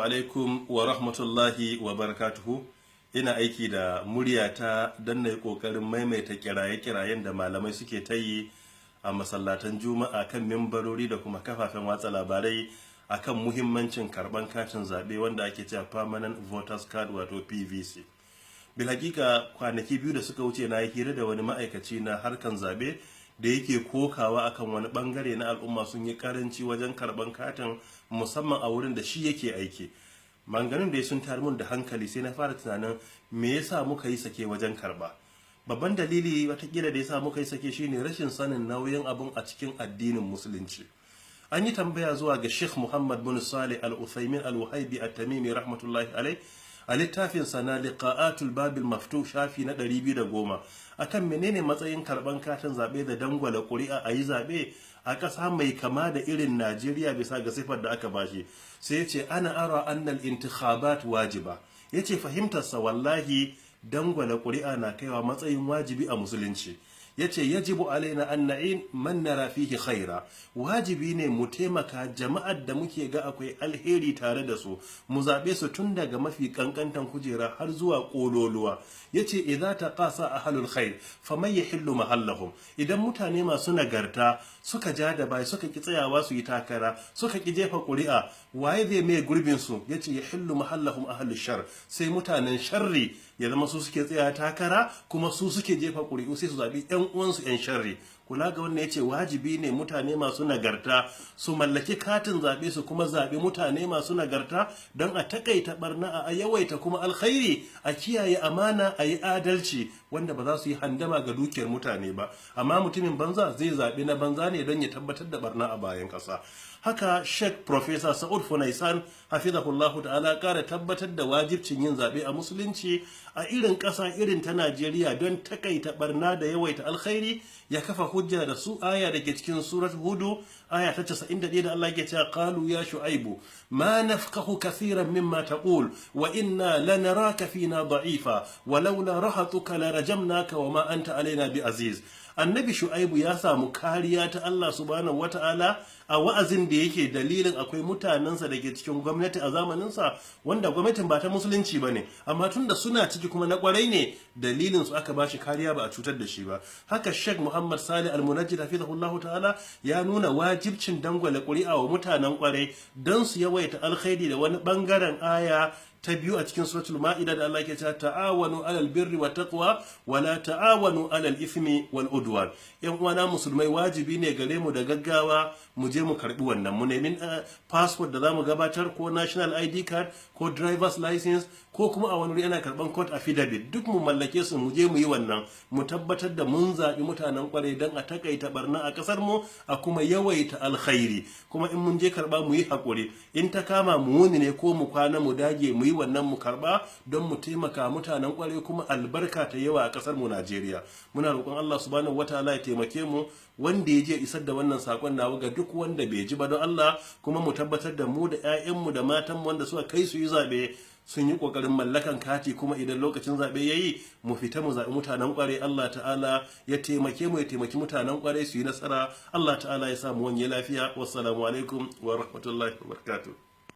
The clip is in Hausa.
Alaikum wa rahmatullahi wa barakatuhu. Ina aiki da muryata don na yi ƙoƙarin maimaita kiraye-kirayen da malamai suke ta yi a masallatan Juma'a, kan mimbarori da kuma kafafen watsa labarai akan muhimmancin karban katin zaɓe wanda ake cewa permanent voters card, wato PVC. Bilhakika, kwanaki 2 da suka wuce na yi hira da wani ma'aikaci na harkan zaɓe da yake kokawa akan wani bangare na al'umma sun yi karanci wajen karban katin, musamman a wurin da shi yake aiki. Maganganun da sun tayar mun da hankali, sai na fara tunanin me yasa muka yi sake wajen karba. Babban dalili watakila da yasa muka yi sake shine rashin sanin nauyin abun a cikin addinin Musulunci. An yi tambaya zuwa ga Sheikh Muhammad bin Salih Al-Uthaymin Al-Wahibi At-Tamimi rahmatullahi alai a littafin sana Liqa'atul Babil Maftuh, shafi na 210, akan menene matsayin karban katin zabe da dangwala ƙuri'a a yi zabe a ƙasa mai kama da irin Najeriya, bisa ga sifar da aka bashi. Sai ya ce, "Ana ara annal intikhabat wajiba." Ya ce fahimtarsa, wallahi, dangwala ƙuri'a na kaiwa matsayin wajibi a Musulunci. Ya ce, "Yajibu alaina an na'in man nara fihi khaira." Wajibi ne mu taimaka jama'ar da muke ga akwai alheri tare da su, mu zaɓe su, tun daga mafi kankantan kujera har zuwa ƙololuwa. Ya ce, "Idza taqasa ahlul khair, faman yahillu mahallahum." Idan mutane masu nagarta suka ja da bai, suka ki tsayawa su yi takara, suka ki jefa ƙuri'a, waye zai mai gurbin su? Yace, "Yahillu mahallahum ahlul shar." Sai mutanen sharri ya zama su suke tsaya takara kuma su suke jefa ƙuri'u, sai su zaɓi 'yan uwansu 'yan sharri. Kula ga wannan, yace wajibi ne mutane masu nagarta su mallaki katin zaɓe, su kuma zaɓi mutane masu nagarta don a takaita barna, a yawaita kuma alkhairi, a kiyaye amana, a yi adalci, wanda ba za su yi handama ga dukiyar mutane ba. Amma mutumin banza zai zaɓi na banza ne don ya tabbatar da barna a bayan ƙasa. Haka Sheikh Professor Sa'ud Funaisan hafizahullahu ta'ala ƙara tabbatar da wajibcin yin zaɓe a Musulunci a irin ƙasa irin ta Najeriya don takaita barna da yawaita alkhairi. Ya kafa hujja da su aya da ke cikin Surat Hudu, aya ta 91, da Allah ke cewa, "Qalu ya Shu'aibu ma nafqahu kathiran mimma taqul wa inna lanaraka fina da'ifa wa laula rahatuka larajamnaka wa ma anta alaina bi aziz." Annabi Shu'aibu ya samu kariya ta Allah subhanahu wata'ala a wa'azin da yake, dalilin akwai mutanensa da ke cikin gwamnati a zamaninsa wanda gwamnatin ba ta Musulunci ba ne, amma tunda suna ciki kuma na kwarai ne, dalilin su aka bashi kariya, ba a cutar da shi ba. Haka Sheikh Muhammad Salih Al-Munajjid hafizahullahu ta'ala ya nuna wajibcin dangwala ƙuri'a wa mutanen kwarai don su yawaita alkhairi da wani bangaren aya ta biyu a cikin Suratul Ma'ida da Allah ke cewa, "Ta'awanu alal birri wa taqwa wa la ta'awanu alal ithmi wal udwan." Yan uwana musulmai, wajibi ne gare mu da gaggawa mu je mu karbi wannan, mu nemi passport da zamu gabatar, ko national ID card, ko driver's license, ko kuma a wani wuri ana karban court affidavit. Duk mu mallake su, mu je mu yi wannan, mu tabbatar da mun zaɓi mutanen kwarai don a takaita barna a ƙasar mu, a kuma yawaita alkhairi. Kuma in mun je karba, mu yi haƙuri, in ta kama mu wuni ne ko mu kwana, mu dage mu yi wannan, mu karba don mu taimaka mutanen kwarai, kuma albarka ta yawa a ƙasar mu Najeriya. Muna roƙon Allah subhanahu wataala ya taimake mu. Wanda ya je isar da wannan sakon nawa ga duk wanda bai ji ba, don Allah, kuma mu tabbatar da mu da 'ya'yanmu da matanmu wanda suka kai su yi zaɓe sun yi ƙoƙarin mallakan kati, kuma idan lokacin zaɓe ya yi, mu fita mu zaɓi mutanen ƙwarai. Allah ta'ala ya taimake mu, ya taimaki mutanen ƙwarai su yi nasara. Allah ta'ala ya sa mu wanye lafiya. Wassalamu alaikum wa rahmatullahi wa barakatuh.